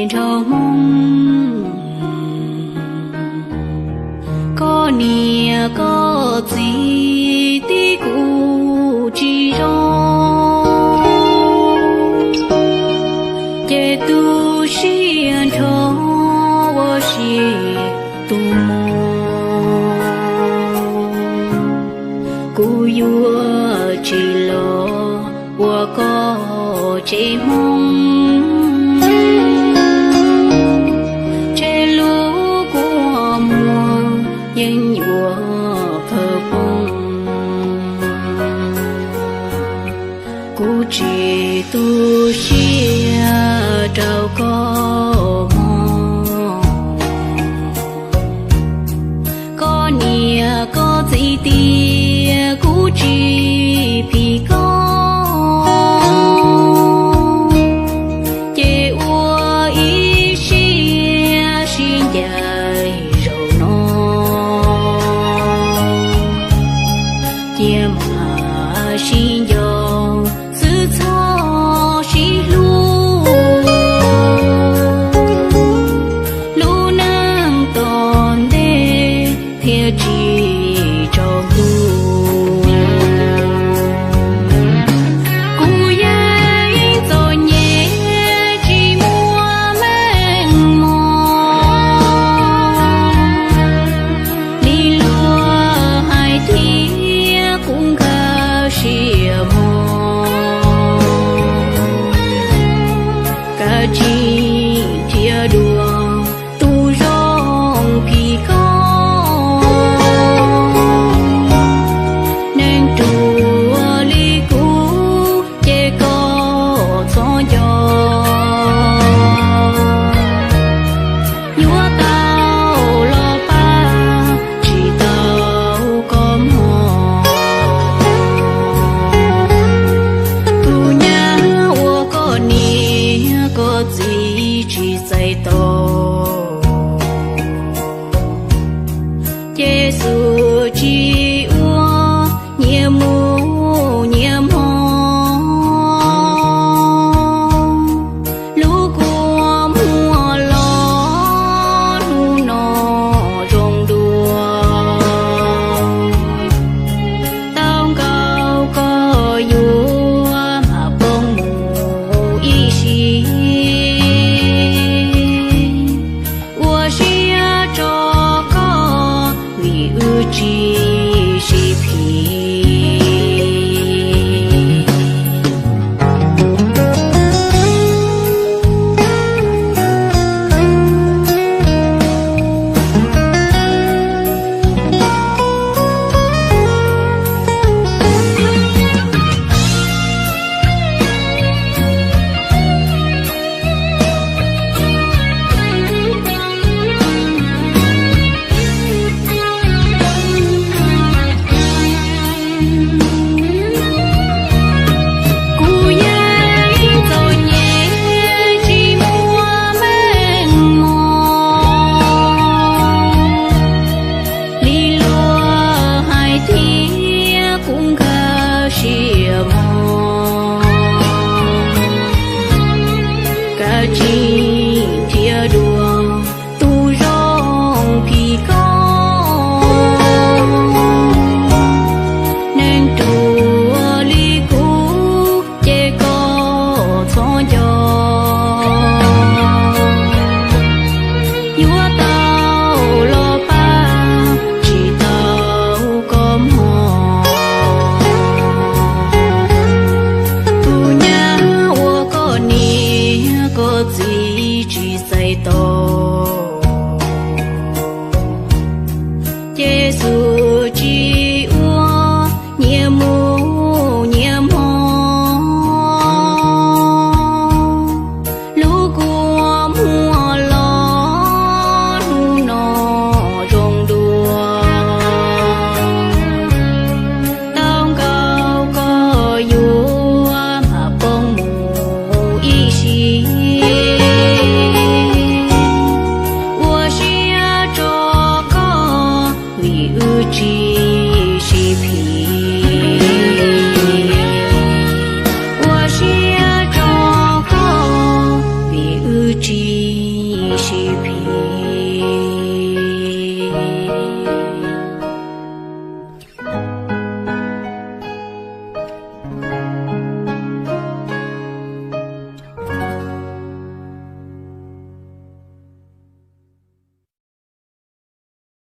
nraug Hmoob. Koj niam koj txiv tib kuj tsis zoo, ces tu siab nrho ua si tus muam. Kuv yuav tsis los ua koj tsev Hmoob, tseg lub kua muag yeej yuav qhawv poob. Kuv tsis tu siab rau koj mog. Koj niam koj txiv tias kuv tsis phim koj, ces ua ib siab sib ncaim zaum no. Cia mam sib nco xwb txhob sib hlub, lub neej tom ntej thiaj tsis tsaus ntuj. Kuv yeej txom nyem tsis muaj meej mom, li luag hais thiab kuv nkag siab mog. Kav tsij nrhiav dua tus zoo phim koj, neeg ruam li kuv ces koj txhob nco. Yuav tau los pab tsis tau koj mog. Tus nyab uas koj niam koj txiv tsis txais tos, ces xub tsis ua nyias mus nyias hmo. Lub kua muag los hnub no zoo dua, tau nkaus koj yuav mam poob mus ib sim. Ua siab rau koj vim wb tsis sib phim. Kuv yeej txom nyem tsis muaj meej mom, li luag hais thiab kuv nkag siab mog. Kav tsij nrhiav dua tus zoo phim koj, neeg ruam li kuv ces koj txhob nco. Yuav tau los pab tsis tau koj mog. Tus nyab uas koj niam koj txiv tsis txais tos,